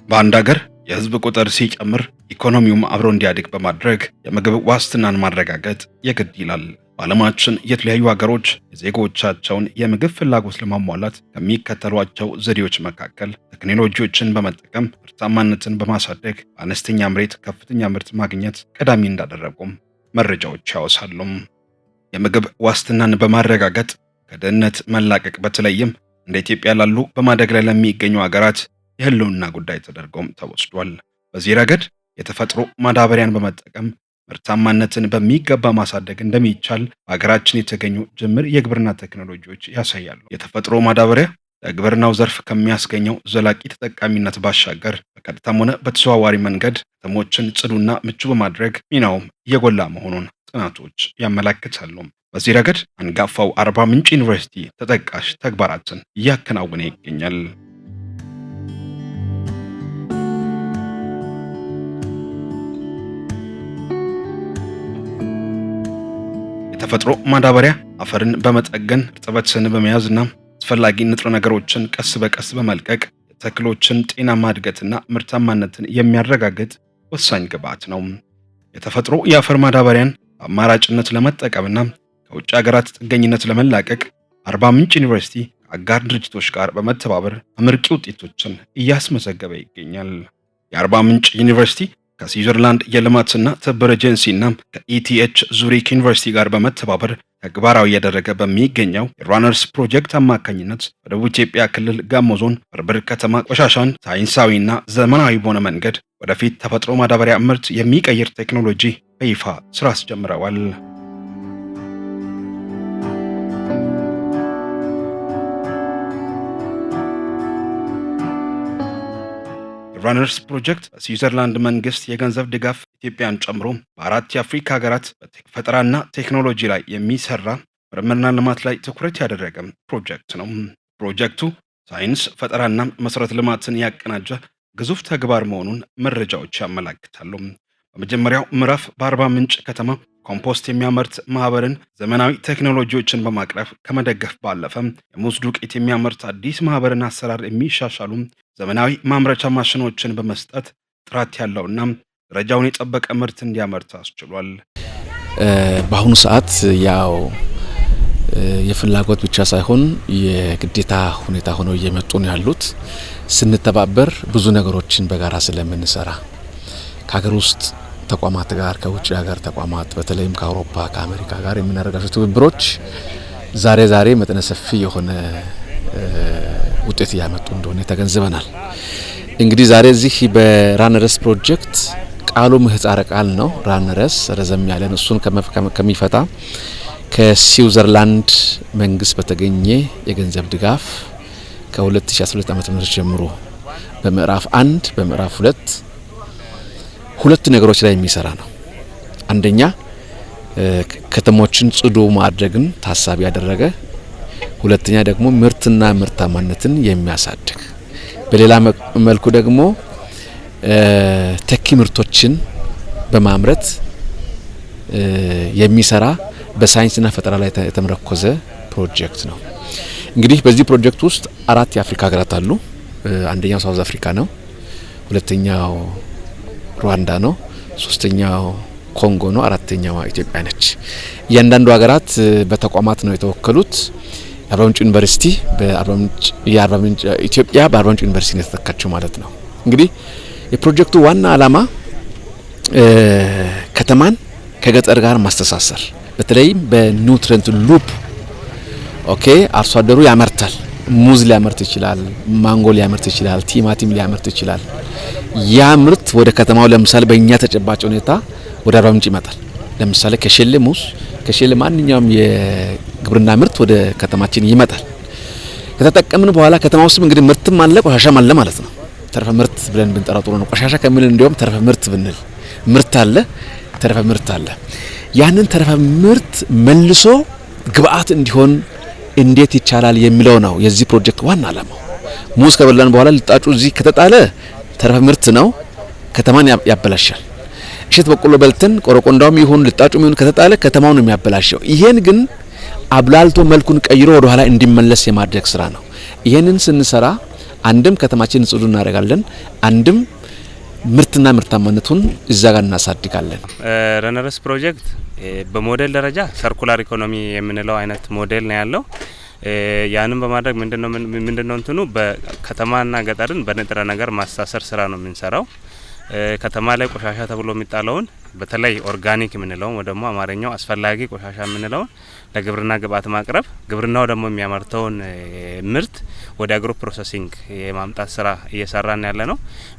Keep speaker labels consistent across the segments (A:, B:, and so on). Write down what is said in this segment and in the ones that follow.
A: በአንድ ሀገር የህዝብ ቁጥር ሲጨምር ኢኮኖሚውም አብሮ እንዲያድግ በማድረግ የምግብ ዋስትናን ማረጋገጥ የግድ ይላል። በዓለማችን የተለያዩ ሀገሮች የዜጎቻቸውን የምግብ ፍላጎት ለማሟላት ከሚከተሏቸው ዘዴዎች መካከል ቴክኖሎጂዎችን በመጠቀም ምርታማነትን በማሳደግ በአነስተኛ መሬት ከፍተኛ ምርት ማግኘት ቀዳሚ እንዳደረጉም መረጃዎች ያወሳሉ። የምግብ ዋስትናን በማረጋገጥ ከድህነት መላቀቅ በተለይም እንደ ኢትዮጵያ ላሉ በማደግ ላይ ለሚገኙ ሀገራት የህልውና ጉዳይ ተደርጎም ተወስዷል። በዚህ ረገድ የተፈጥሮ ማዳበሪያን በመጠቀም ምርታማነትን በሚገባ ማሳደግ እንደሚቻል በሀገራችን የተገኙ ጅምር የግብርና ቴክኖሎጂዎች ያሳያሉ። የተፈጥሮ ማዳበሪያ ለግብርናው ዘርፍ ከሚያስገኘው ዘላቂ ተጠቃሚነት ባሻገር በቀጥታም ሆነ በተዘዋዋሪ መንገድ ከተሞችን ጽዱና ምቹ በማድረግ ሚናውም የጎላ መሆኑን ጥናቶች ያመላክታሉ። በዚህ ረገድ አንጋፋው አርባ ምንጭ ዩኒቨርሲቲ ተጠቃሽ ተግባራትን እያከናወነ ይገኛል። የተፈጥሮ ማዳበሪያ አፈርን በመጠገን እርጥበትን በመያዝና አስፈላጊ ንጥረ ነገሮችን ቀስ በቀስ በመልቀቅ የተክሎችን ጤናማ እድገትና ምርታማነትን የሚያረጋግጥ ወሳኝ ግብዓት ነው። የተፈጥሮ የአፈር ማዳበሪያን በአማራጭነት ለመጠቀምና ከውጭ ሀገራት ጥገኝነት ለመላቀቅ አርባ ምንጭ ዩኒቨርሲቲ ከአጋር ድርጅቶች ጋር በመተባበር አመርቂ ውጤቶችን እያስመዘገበ ይገኛል። የአርባ ምንጭ ዩኒቨርሲቲ ከስዊዘርላንድ የልማትና ትብብር ኤጀንሲ እና ከኢቲኤች ዙሪክ ዩኒቨርሲቲ ጋር በመተባበር ተግባራዊ እያደረገ በሚገኘው የራነርስ ፕሮጀክት አማካኝነት በደቡብ ኢትዮጵያ ክልል ጋሞ ዞን በርበር ከተማ ቆሻሻን ሳይንሳዊና ዘመናዊ በሆነ መንገድ ወደፊት ተፈጥሮ ማዳበሪያ ምርት የሚቀይር ቴክኖሎጂ በይፋ ስራ አስጀምረዋል። ራነርስ ፕሮጀክት በስዊዘርላንድ መንግስት የገንዘብ ድጋፍ ኢትዮጵያን ጨምሮ በአራት የአፍሪካ ሀገራት በፈጠራና ቴክኖሎጂ ላይ የሚሰራ ምርምርና ልማት ላይ ትኩረት ያደረገ ፕሮጀክት ነው። ፕሮጀክቱ ሳይንስ፣ ፈጠራና መሰረተ ልማትን ያቀናጀ ግዙፍ ተግባር መሆኑን መረጃዎች ያመላክታሉ። በመጀመሪያው ምዕራፍ በአርባ ምንጭ ከተማ ኮምፖስት የሚያመርት ማህበርን ዘመናዊ ቴክኖሎጂዎችን በማቅረብ ከመደገፍ ባለፈ የሙዝ ዱቄት የሚያመርት አዲስ ማህበርን አሰራር የሚሻሻሉ ዘመናዊ ማምረቻ ማሽኖችን በመስጠት ጥራት ያለውና ደረጃውን የጠበቀ ምርት እንዲያመርት አስችሏል።
B: በአሁኑ ሰዓት ያው የፍላጎት ብቻ ሳይሆን የግዴታ ሁኔታ ሆነው እየመጡ ነው ያሉት። ስንተባበር ብዙ ነገሮችን በጋራ ስለምንሰራ ከሀገር ውስጥ ተቋማት ጋር፣ ከውጭ ሀገር ተቋማት በተለይም ከአውሮፓ፣ ከአሜሪካ ጋር የምናደርጋቸው ትብብሮች ዛሬ ዛሬ መጠነ ሰፊ የሆነ ውጤት እያመጡ እንደሆነ ተገንዝበናል። እንግዲህ ዛሬ እዚህ በራነረስ ፕሮጀክት ቃሉ ምህጻረ ቃል ነው። ራነረስ ረዘም ያለን እሱን ከሚፈታ ከስዊዘርላንድ መንግስት በተገኘ የገንዘብ ድጋፍ ከ2012 ዓ.ም ጀምሮ በምዕራፍ 1፣ በምዕራፍ 2 ሁለት ነገሮች ላይ የሚሰራ ነው። አንደኛ ከተሞችን ጽዱ ማድረግን ታሳቢ ያደረገ፣ ሁለተኛ ደግሞ ምርትና ምርታማነትን የሚያሳድግ፣ በሌላ መልኩ ደግሞ ተኪ ምርቶችን በማምረት የሚሰራ በሳይንስና ፈጠራ ላይ የተመረኮዘ ፕሮጀክት ነው። እንግዲህ በዚህ ፕሮጀክት ውስጥ አራት የአፍሪካ ሀገራት አሉ። አንደኛው South Africa ነው። ሁለተኛው ሩዋንዳ ነው። ሶስተኛው ኮንጎ ነው። አራተኛዋ ኢትዮጵያ ነች። እያንዳንዱ ሀገራት በተቋማት ነው የተወከሉት። የአርባ ምንጭ ዩኒቨርሲቲ የአርባ ምንጭ ኢትዮጵያ በአርባ ምንጭ ዩኒቨርሲቲ ነው የተተካችው ማለት ነው። እንግዲህ የፕሮጀክቱ ዋና ዓላማ ከተማን ከገጠር ጋር ማስተሳሰር፣ በተለይም በ nutrient loop። Okay፣ አርሶ አደሩ ያመርታል። ሙዝ ሊያመርት ይችላል፣ ማንጎ ሊያመርት ይችላል፣ ቲማቲም ሊያመርት ይችላል። ያ ምርት ወደ ከተማው ለምሳሌ በእኛ ተጨባጭ ሁኔታ ወደ አርባ ምንጭ ይመጣል። ለምሳሌ ከሸሌ ሙዝ፣ ከሸሌ ማንኛውም የግብርና ምርት ወደ ከተማችን ይመጣል። ከተጠቀምን በኋላ ከተማ ውስጥም እንግዲህ ምርትም አለ ቆሻሻም አለ ማለት ነው። ተረፈ ምርት ብለን ብንጠራ ጥሩ ነው። ቆሻሻ ከምንል እንዲያውም ተረፈ ምርት ብንል፣ ምርት አለ፣ ተረፈ ምርት አለ። ያንን ተረፈ ምርት መልሶ ግብአት እንዲሆን እንዴት ይቻላል የሚለው ነው የዚህ ፕሮጀክት ዋና ዓላማው። ሙዝ ከበላን በኋላ ልጣጩ እዚህ ከተጣለ ተረፈ ምርት ነው፣ ከተማን ያበላሻል። እሸት በቆሎ በልተን ቆረቆንዳውም ይሁን ልጣጩም ይሁን ከተጣለ ከተማውን ነው የሚያበላሸው። ይሄን ግን አብላልቶ መልኩን ቀይሮ ወደ ኋላ እንዲመለስ የማድረግ ስራ ነው። ይሄንን ስንሰራ አንድም ከተማችን ጽዱ እናደርጋለን፣ አንድም ምርትና ምርታማነቱን እዛ ጋር እናሳድጋለን።
C: ReNeReS ፕሮጀክት በሞዴል ደረጃ circular economy የምንለው አይነት ሞዴል ነው ያለው። ያንን በማድረግ ምንድነው እንትኑ በከተማና ገጠርን በንጥረ ነገር ማስተሳሰር ስራ ነው የምንሰራው። ከተማ ላይ ቆሻሻ ተብሎ የሚጣለውን በተለይ organic የምንለውን ወይ ደግሞ አማርኛው አስፈላጊ ቆሻሻ የምንለውን ለግብርና ግብአት ማቅረብ፣ ግብርናው ደግሞ የሚያመርተውን ምርት ወደ agro processing የማምጣት ስራ እየሰራን ያለ ነው።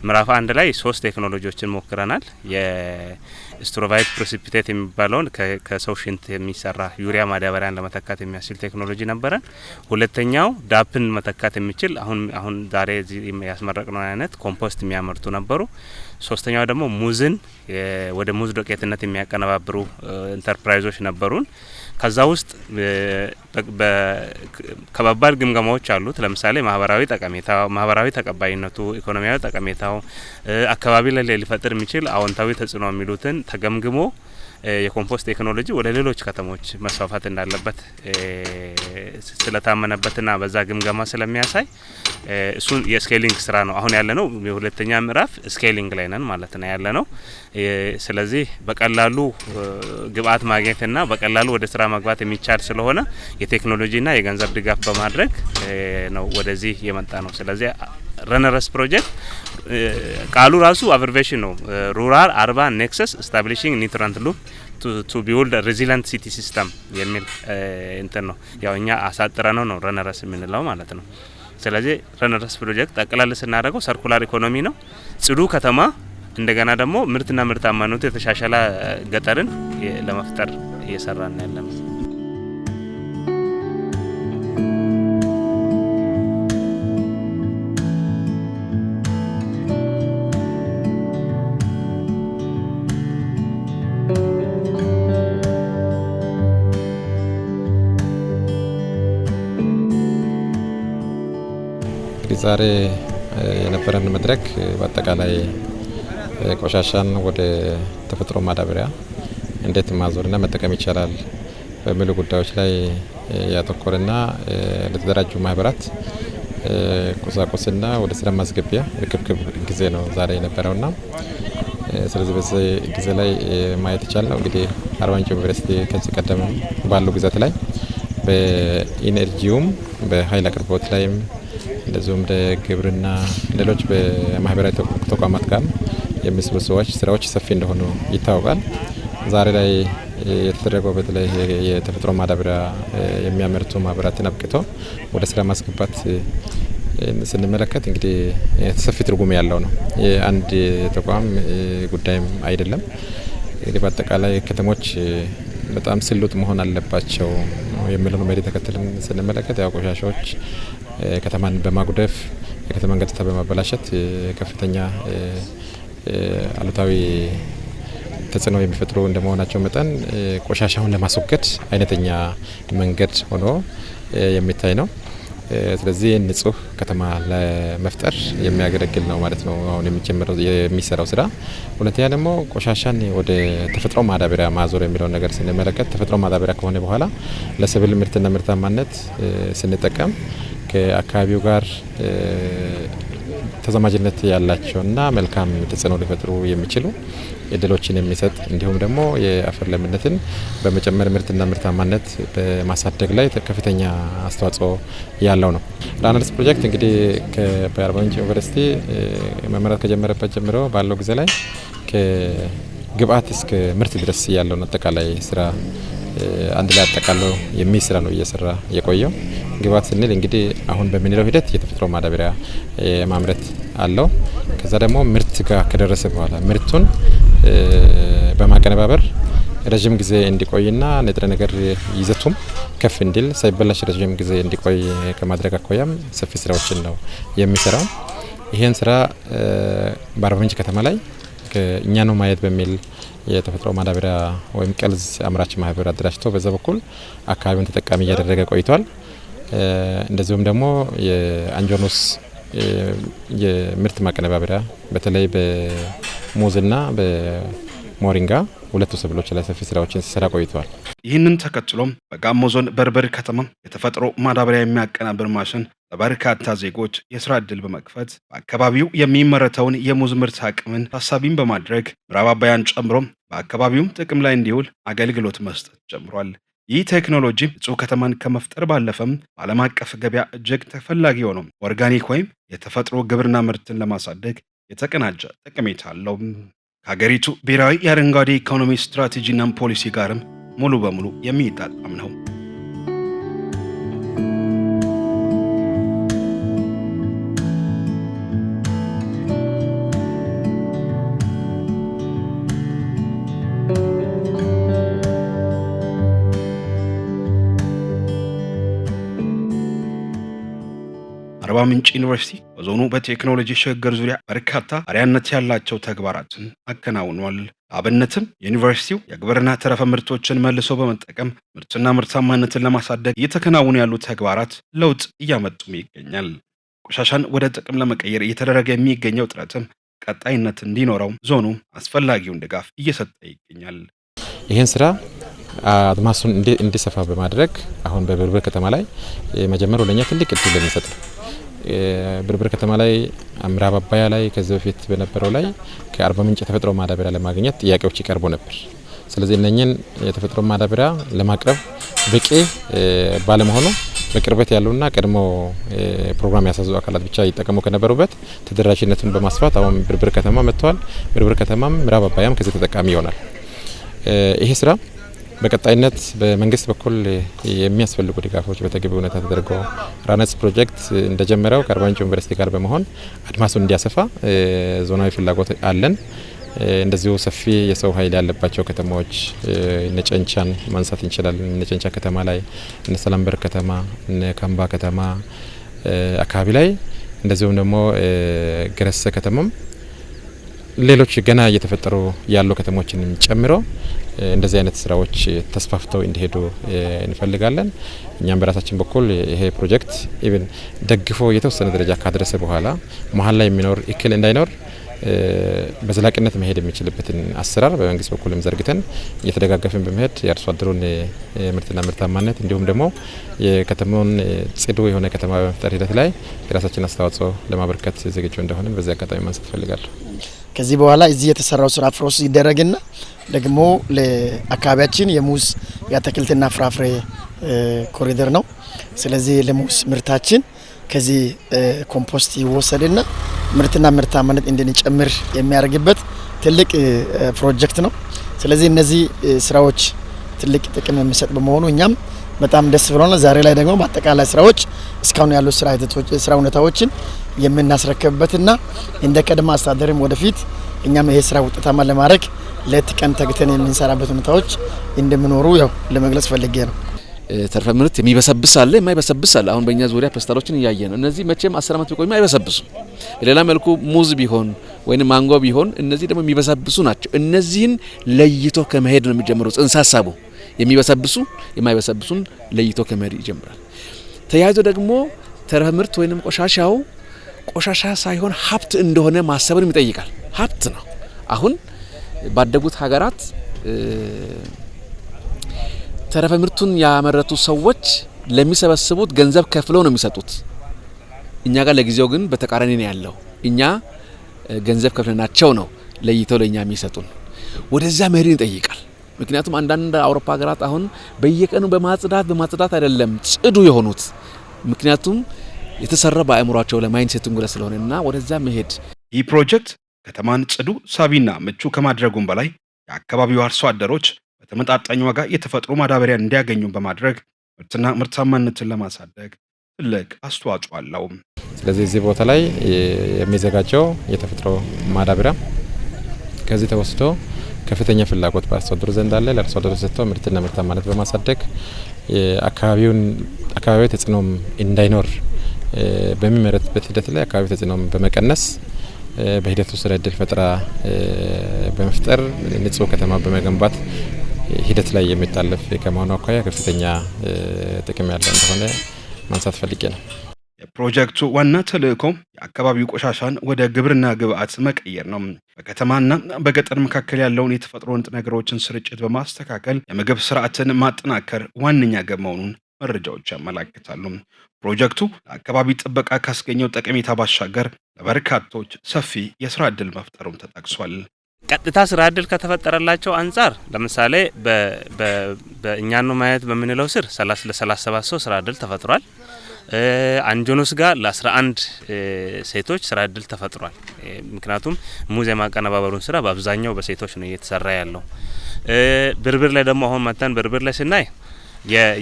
C: ምዕራፍ 1 ላይ 3 ቴክኖሎጂዎችን ሞክረናል። የ struvite precipitate የሚባለውን ከሰው ሽንት የሚሰራ ዩሪያ ማዳበሪያን ለመተካት የሚያስችል ቴክኖሎጂ ነበረን። ሁለተኛው ዳፕን መተካት የሚችል አሁን ዛሬ ያስመረቅነው አይነት ኮምፖስት የሚያመርቱ ነበሩ። ሶስተኛው ደግሞ ሙዝን ወደ ሙዝ ዱቄትነት የሚያቀነባብሩ ኢንተርፕራይዞች ነበሩን። ከዛ ውስጥ ከባባድ ግምገማዎች አሉት። ለምሳሌ ማህበራዊ ጠቀሜታው፣ ማህበራዊ ተቀባይነቱ፣ ኢኮኖሚያዊ ጠቀሜታው፣ አካባቢ ላይ ሊፈጥር የሚችል አዎንታዊ ተጽዕኖ የሚሉትን ተገምግሞ የኮምፖስት ቴክኖሎጂ ወደ ሌሎች ከተሞች መስፋፋት እንዳለበት ስለታመነበትና በዛ ግምገማ ስለሚያሳይ እሱን የ scaling ስራ ነው አሁን ያለነው። የሁለተኛ ምዕራፍ scaling ላይ ነን ማለት ነው ያለነው። ስለዚህ በቀላሉ ግብአት ማግኘትና በቀላሉ ወደ ስራ መግባት የሚቻል ስለሆነ የቴክኖሎጂና የገንዘብ ድጋፍ በማድረግ ነው ወደዚህ የመጣ ነው። ስለዚህ ReNeReS ፕሮጀክት ቃሉ ራሱ abbreviation ነው። Rural Urban Nexus Establishing Nutrient Loop to Build Resilient City System የሚል እንትን ነው። ያው እኛ አሳጥረነው ነው ReNeReS የምንለው ማለት ነው። ስለዚህ ReNeReS ፕሮጀክት ጠቅላላ ስናደርገው circular economy ነው። ጽዱ ከተማ፣ እንደገና ደግሞ ምርትና ምርታማነቱ የተሻሻለ ገጠርን ለመፍጠር እየሰራን ያለነው።
D: ዛሬ የነበረን መድረክ በአጠቃላይ ቆሻሻን ወደ ተፈጥሮ ማዳበሪያ እንዴት ማዞርና መጠቀም ይቻላል በሚሉ ጉዳዮች ላይ ያተኮረና ለተደራጁ ማህበራት ቁሳቁስና ወደ ስራ ማስገቢያ ርክክብ ጊዜ ነው ዛሬ የነበረውና ስለዚህ በዚህ ጊዜ ላይ ማየት ይቻላል። እንግዲህ አርባ ምንጭ ዩኒቨርሲቲ ከዚህ ቀደም ባሉ ጊዜያት ላይ በኢነርጂውም በኃይል አቅርቦት ላይም እንደዚሁም ለግብርና ሌሎች በማህበራዊ ተቋማት ጋር የሚሰሩ ሰዎች ስራዎች ሰፊ እንደሆኑ ይታወቃል። ዛሬ ላይ የተደረገው በተለይ የተፈጥሮ ማዳበሪያ የሚያመርቱ ማህበራትን አብቅቶ ወደ ስራ ማስገባት ስንመለከት እንግዲህ ሰፊ ትርጉም ያለው ነው። የአንድ ተቋም ጉዳይም አይደለም። እንግዲህ በአጠቃላይ ከተሞች በጣም ስሉጥ መሆን አለባቸው የሚለውን መሪ ተከትለን ስንመለከት ያው ቆሻሻዎች ከተማን በማጉደፍ የከተማን ገጽታ በማበላሸት ከፍተኛ አሉታዊ ተጽዕኖ የሚፈጥሩ እንደመሆናቸው መጠን ቆሻሻውን ለማስወገድ አይነተኛ መንገድ ሆኖ የሚታይ ነው። ስለዚህ ንጹህ ከተማ ለመፍጠር የሚያገለግል ነው ማለት ነው አሁን የሚጀምረው የሚሰራው ስራ። ሁለተኛ ደግሞ ቆሻሻን ወደ ተፈጥሮ ማዳበሪያ ማዞር የሚለውን ነገር ስንመለከት ተፈጥሮ ማዳበሪያ ከሆነ በኋላ ለሰብል ምርትና ምርታማነት ስንጠቀም ከአካባቢው ጋር ተዛማጅነት ያላቸውና መልካም ተጽዕኖ ሊፈጥሩ የሚችሉ እድሎችን የሚሰጥ እንዲሁም ደግሞ የአፈር ለምነትን በመጨመር ምርትና ምርታማነት በማሳደግ ላይ ከፍተኛ አስተዋጽኦ ያለው ነው። ReNeReS ፕሮጀክት እንግዲህ በአርባ ምንጭ ዩኒቨርሲቲ መመራት ከጀመረበት ጀምሮ ባለው ጊዜ ላይ ከግብአት እስከ ምርት ድረስ ያለውን አጠቃላይ ስራ አንድ ላይ አጠቃሎ የሚሰራ ነው እየሰራ የቆየው። ግብአት ስንል እንግዲህ አሁን በምንለው ሂደት የተፈጥሮ ማዳበሪያ ማምረት አለው። ከዛ ደግሞ ምርት ጋር ከደረሰ በኋላ ምርቱን በማቀነባበር ረጅም ጊዜ እንዲቆይና ንጥረ ነገር ይዘቱም ከፍ እንዲል ሳይበላሽ ረጅም ጊዜ እንዲቆይ ከማድረግ አኳያም ሰፊ ስራዎችን ነው የሚሰራው። ይሄን ስራ በአርባ ምንጭ ከተማ ላይ እኛ ነው ማየት በሚል የተፈጥሮ ማዳበሪያ ወይም ቀልዝ አምራች ማህበር አደራጅቶ በዛ በኩል አካባቢውን ተጠቃሚ እያደረገ ቆይቷል። እንደዚሁም ደግሞ የአንጆኖስ የምርት ማቀነባበሪያ በተለይ በሙዝና በሞሪንጋ ሁለቱ ሰብሎች ላይ ሰፊ ስራዎችን ሲሰራ ቆይተዋል።
A: ይህንን ተከትሎም በጋሞ ዞን በርበሪ ከተማ የተፈጥሮ ማዳበሪያ የሚያቀናብር ማሽን ለበርካታ ዜጎች የስራ ዕድል በመክፈት በአካባቢው የሚመረተውን የሙዝ ምርት አቅምን ታሳቢም በማድረግ ምዕራብ አባያን ጨምሮ በአካባቢውም ጥቅም ላይ እንዲውል አገልግሎት መስጠት ጀምሯል። ይህ ቴክኖሎጂ ንጹህ ከተማን ከመፍጠር ባለፈም በዓለም አቀፍ ገበያ እጅግ ተፈላጊ የሆነው ኦርጋኒክ ወይም የተፈጥሮ ግብርና ምርትን ለማሳደግ የተቀናጀ ጠቀሜታ አለው። ከሀገሪቱ ብሔራዊ የአረንጓዴ ኢኮኖሚ ስትራቴጂና ፖሊሲ ጋርም ሙሉ በሙሉ የሚጣጣም ነው። አርባ ምንጭ ዩኒቨርሲቲ በዞኑ በቴክኖሎጂ ሽግግር ዙሪያ በርካታ አርአያነት ያላቸው ተግባራትን አከናውኗል። አብነትም የዩኒቨርሲቲው የግብርና ተረፈ ምርቶችን መልሶ በመጠቀም ምርትና ምርታማነትን ለማሳደግ እየተከናወኑ ያሉ ተግባራት ለውጥ እያመጡም ይገኛል። ቆሻሻን ወደ ጥቅም ለመቀየር እየተደረገ የሚገኘው ጥረትም ቀጣይነት እንዲኖረው ዞኑ አስፈላጊውን ድጋፍ እየሰጠ ይገኛል።
D: ይህን ስራ አድማሱን እንዲሰፋ በማድረግ አሁን በብርብር ከተማ ላይ መጀመሩ ለኛ ትልቅ እድል የሚሰጥ ነው። ብርብር ከተማ ላይ፣ ምዕራብ አባያ ላይ ከዚህ በፊት በነበረው ላይ ከአርባ ምንጭ የተፈጥሮ ማዳበሪያ ለማግኘት ጥያቄዎች ይቀርቡ ነበር። ስለዚህ እነኝን የተፈጥሮ ማዳበሪያ ለማቅረብ በቂ ባለመሆኑ በቅርበት ያሉና ቀድሞ ፕሮግራም ያሳዙ አካላት ብቻ ይጠቀሙ ከነበሩበት ተደራሽነቱን በማስፋት አሁን ብርብር ከተማ መጥተዋል። ብርብር ከተማም ምዕራብ አባያም ከዚህ ተጠቃሚ ይሆናል። ይሄ ስራ በቀጣይነት በመንግስት በኩል የሚያስፈልጉ ድጋፎች በተገቢ ሁኔታ ተደርጎ ራነስ ፕሮጀክት እንደጀመረው ከአርባ ምንጭ ዩኒቨርሲቲ ጋር በመሆን አድማሱን እንዲያሰፋ ዞናዊ ፍላጎት አለን። እንደዚሁ ሰፊ የሰው ኃይል ያለባቸው ከተማዎች እነ ጨንቻን ማንሳት እንችላለን። እነ ጨንቻ ከተማ ላይ፣ እነ ሰላምበር ከተማ፣ እነ ካምባ ከተማ አካባቢ ላይ፣ እንደዚሁም ደግሞ ገረሰ ከተማም ሌሎች ገና እየተፈጠሩ ያሉ ከተሞችንም ጨምሮ እንደዚህ አይነት ስራዎች ተስፋፍተው እንዲሄዱ እንፈልጋለን። እኛም በራሳችን በኩል ይሄ ፕሮጀክት even ደግፎ የተወሰነ ደረጃ ካደረሰ በኋላ መሀል ላይ የሚኖር እክል እንዳይኖር በዘላቂነት መሄድ የሚችልበትን አሰራር በመንግስት በኩልም ዘርግተን እየተደጋገፍን በመሄድ የአርሶ አደሩን ምርትና ምርታማነት እንዲሁም ደግሞ የከተማውን ጽዱ የሆነ ከተማ በመፍጠር ሂደት ላይ የራሳችን አስተዋጽኦ ለማበርከት ዝግጁ እንደሆነ በዚህ አጋጣሚ ማንሳት እፈልጋለሁ።
E: ከዚህ በኋላ እዚህ የተሰራው ስራ process ይደረግና ደግሞ ለአካባቢያችን የሙዝ የአትክልትና ፍራፍሬ ኮሪደር ነው። ስለዚህ ለሙዝ ምርታችን ከዚህ ኮምፖስት ይወሰድና ምርትና ምርታማነት እንድንጨምር የሚያደርግበት ትልቅ ፕሮጀክት ነው። ስለዚህ እነዚህ ስራዎች ትልቅ ጥቅም የሚሰጥ በመሆኑ እኛም በጣም ደስ ብሎናል። ዛሬ ላይ ደግሞ በአጠቃላይ ስራዎች እስካሁን ያሉ ስራ ሂደቶች፣ ስራ ሁኔታዎችን የምናስረክብበትና እንደ ከተማ አስተዳደርም ወደፊት እኛም ይሄ ስራ ውጤታማ ለማድረግ ሌት ቀን ተግተን የምንሰራበት ሁኔታዎች እንደሚኖሩ ያው ለመግለጽ ፈልጌ ነው።
B: ተረፈ ምርት የሚበሰብስ አለ፣ የማይበሰብስ አለ። አሁን በእኛ ዙሪያ ፔስታሎችን እያየ ነው። እነዚህ መቼም 10 ዓመት ቢቆዩ አይበሰብሱም። በሌላ መልኩ ሙዝ ቢሆን ወይም ማንጎ ቢሆን እነዚህ ደግሞ የሚበሰብሱ ናቸው። እነዚህን ለይቶ ከመሄድ ነው የሚጀምረው ጽንሰ ሀሳቡ። የሚበሰብሱ የማይበሰብሱን ለይቶ ከመሄድ ይጀምራል። ተያይዞ ደግሞ ተረፈ ምርት ወይንም ቆሻሻው ቆሻሻ ሳይሆን ሀብት እንደሆነ ማሰብንም ይጠይቃል። ሀብት ነው። አሁን ባደጉት ሀገራት ተረፈ ምርቱን ያመረቱ ሰዎች ለሚሰበስቡት ገንዘብ ከፍለው ነው የሚሰጡት። እኛ ጋር ለጊዜው ግን በተቃራኒ ነው ያለው። እኛ ገንዘብ ከፍለናቸው ነው ለይተው ለእኛ የሚሰጡን። ወደዛ መሄድን ይጠይቃል። ምክንያቱም አንዳንድ አውሮፓ ሀገራት አሁን በየቀኑ በማጽዳት በማጽዳት አይደለም ጽዱ የሆኑት፣ ምክንያቱም የተሰራ በአእምሯቸው ላይ mindset ጉዳይ ስለሆነና ወደዛ መሄድ።
A: ይህ ፕሮጀክት ከተማን ጽዱ፣ ሳቢና ምቹ ከማድረጉም በላይ የአካባቢው አርሶ አደሮች በተመጣጣኝ ዋጋ የተፈጥሮ ማዳበሪያ እንዲያገኙ በማድረግ ምርትና ምርታማነትን ለማሳደግ ትልቅ አስተዋጽኦ አለው።
D: ስለዚህ እዚህ ቦታ ላይ የሚዘጋጀው የተፈጥሮ ማዳበሪያ ከዚህ ተወስዶ ከፍተኛ ፍላጎት በአርሶ አደሩ ዘንድ አለ። ለአርሶ አደሩ ሰጥቶ ምርትና ምርታማነት በማሳደግ አካባቢውን አካባቢው ተጽዕኖም እንዳይኖር በሚመረትበት ሂደት ላይ አካባቢ ተጽዕኖም በመቀነስ በሂደቱ ስራ እድል ፈጠራ በመፍጠር ንጹህ ከተማ በመገንባት ሂደት ላይ የሚታለፍ ከመሆኑ አኳያ ከፍተኛ ጥቅም ያለው እንደሆነ ማንሳት ፈልጌ ነው።
A: የፕሮጀክቱ ዋና ተልዕኮ የአካባቢው ቆሻሻን ወደ ግብርና ግብዓት መቀየር ነው። በከተማና በገጠር መካከል ያለውን የተፈጥሮ ንጥረ ነገሮችን ስርጭት በማስተካከል የምግብ ስርዓትን ማጠናከር ዋነኛ ግብ መሆኑን መረጃዎች ያመላክታሉ። ፕሮጀክቱ ለአካባቢ ጥበቃ ካስገኘው ጠቀሜታ ባሻገር ለበርካቶች ሰፊ የስራ ዕድል መፍጠሩም ተጠቅሷል።
C: ቀጥታ ስራ እድል ከተፈጠረላቸው አንጻር ለምሳሌ በእኛኑ ማየት በምንለው ስር ለ37 ሰው ስራ እድል ተፈጥሯል። አንጆኖስ ጋር ለ11 ሴቶች ስራ እድል ተፈጥሯል። ምክንያቱም ሙዝ የማቀነባበሩን ስራ በአብዛኛው በሴቶች ነው እየተሰራ ያለው። ብርብር ላይ ደግሞ አሁን መተን ብርብር ላይ ስናይ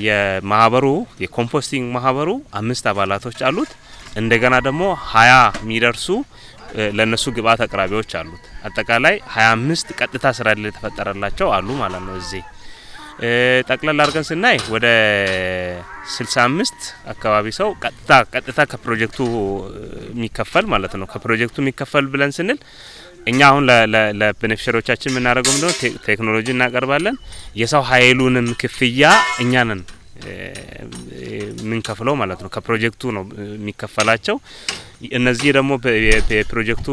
C: የማህበሩ የ composting ማህበሩ 5 አባላቶች አሉት። እንደገና ደግሞ 20 የሚደርሱ ለነሱ ግብአት አቅራቢዎች አሉት። አጠቃላይ 25 ቀጥታ ስራ እድል የተፈጠረላቸው አሉ ማለት ነው። እዚህ ጠቅላላ አድርገን ስናይ ወደ 65 አካባቢ ሰው ቀጥታ ከፕሮጀክቱ የሚከፈል ማለት ነው። ከፕሮጀክቱ የሚከፈል ብለን ስንል እኛ አሁን ለ beneficiary ዎቻችን የምናደርገው ምንድነው? ቴክኖሎጂ እናቀርባለን። የሰው ኃይሉንም ክፍያ እኛ ነን የምንከፍለው ማለት ነው። ከፕሮጀክቱ ነው የሚከፈላቸው። እነዚህ ደግሞ የፕሮጀክቱ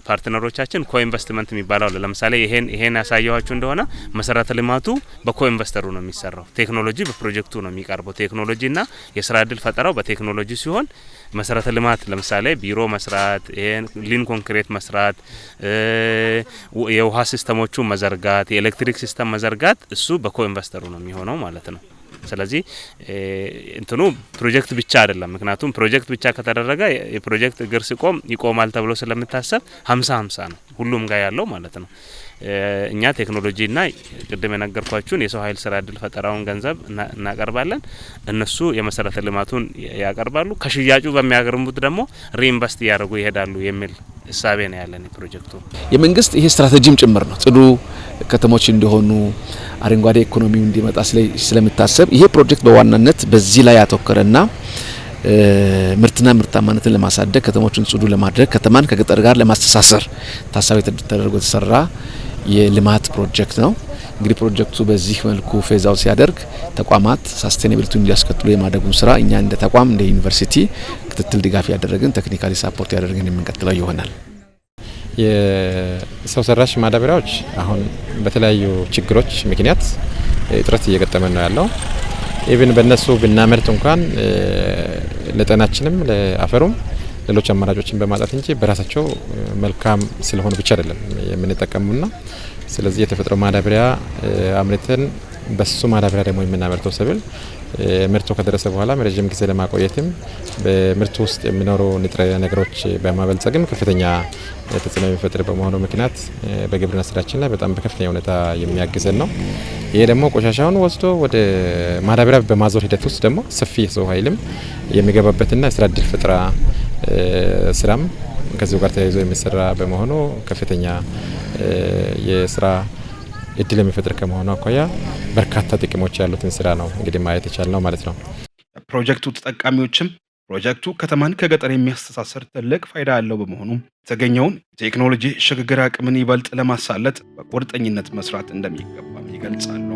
C: partner ኦቻችን co-investment የሚባለው አለ። ለምሳሌ ይሄን ያሳየኋችሁ እንደሆነ መሰረተ ልማቱ በ co-investor ኡ ነው የሚሰራው። ቴክኖሎጂ በፕሮጀክቱ ነው የሚቀርበው። ቴክኖሎጂና የስራ እድል ፈጠራው በቴክኖሎጂ ሲሆን መሰረተ ልማት ለምሳሌ ቢሮ መስራት፣ ይሄን lean concrete መስራት፣ የውሃ system ኦቹ መዘርጋት፣ የኤሌክትሪክ system መዘርጋት እሱ በ co-investor ኡ ነው የሚሆነው ማለት ነው። ስለዚህ እንትኑ ፕሮጀክት ብቻ አይደለም። ምክንያቱም ፕሮጀክት ብቻ ከተደረገ የፕሮጀክት እግር ሲቆም ይቆማል ተብሎ ስለሚታሰብ 50-50 ነው ሁሉም ጋር ያለው ማለት ነው። እኛ ቴክኖሎጂና ቅድም የነገርኳችሁን የሰው ኃይል ስራ እድል ፈጠራውን ገንዘብ እናቀርባለን። እነሱ የመሰረተ ልማቱን ያቀርባሉ። ከሽያጩ በሚያገኙት ደግሞ reinvest እያደረጉ ይሄዳሉ የሚል እሳቤ ነው ያለን ፕሮጀክቱ።
B: የመንግስት ይሄ ስትራቴጂም ጭምር ነው። ጽዱ ከተሞች እንዲሆኑ፣ አረንጓዴ ኢኮኖሚው እንዲመጣ ስለሚታሰብ ይሄ ፕሮጀክት በዋናነት በዚህ ላይ ያተኮረና ምርትና ምርታማነትን ለማሳደግ፣ ከተሞችን ጽዱ ለማድረግ፣ ከተማን ከገጠር ጋር ለማስተሳሰር ታሳቢ ተደርጎ የተሰራ የልማት ፕሮጀክት ነው። እንግዲህ ፕሮጀክቱ በዚህ መልኩ phase out ሲያደርግ ተቋማት sustainability እንዲያስቀጥሉ የማድረጉን ስራ እኛ እንደ ተቋም፣ እንደ ዩኒቨርሲቲ ክትትል ድጋፍ ያደረግን፣ technically support ያደረግን የምንቀጥለው ይሆናል።
D: የሰው ሰራሽ ማዳበሪያዎች አሁን በተለያዩ ችግሮች ምክንያት እጥረት እየገጠመን ነው ያለው። Even በእነሱ ብናመርት እንኳን ለጤናችንም ለአፈሩም ሌሎች አማራጮችን በማጣት እንጂ በራሳቸው መልካም ስለሆኑ ብቻ አይደለም የምንጠቀሙና፣ ስለዚህ የተፈጥሮ ማዳበሪያ አምርተን በሱ ማዳበሪያ ደግሞ የምናመርተው ሰብል ምርቱ ከደረሰ በኋላ ረዥም ጊዜ ለማቆየትም በምርቱ ውስጥ የሚኖሩ ንጥረ ነገሮች በማበልጸግም ከፍተኛ ተጽዕኖ የሚፈጥር በመሆኑ ምክንያት በግብርና ስራችን ላይ በጣም በከፍተኛ ሁኔታ የሚያግዘን ነው። ይሄ ደግሞ ቆሻሻውን ወስዶ ወደ ማዳበሪያ በማዞር ሂደት ውስጥ ደግሞ ሰፊ የሰው ኃይልም የሚገባበትና የስራ እድል ፈጠራ ስራም ከዚሁ ጋር ተያይዞ የሚሰራ በመሆኑ ከፍተኛ የስራ እድል የሚፈጥር ከመሆኑ አኳያ በርካታ ጥቅሞች ያሉትን ስራ ነው እንግዲህ ማየት የቻልነው ማለት ነው።
A: የፕሮጀክቱ ተጠቃሚዎችም ፕሮጀክቱ ከተማን ከገጠር የሚያስተሳስር ትልቅ ፋይዳ ያለው በመሆኑ የተገኘውን የቴክኖሎጂ ሽግግር አቅምን ይበልጥ ለማሳለጥ በቁርጠኝነት መስራት እንደሚገባም ይገልጻሉ።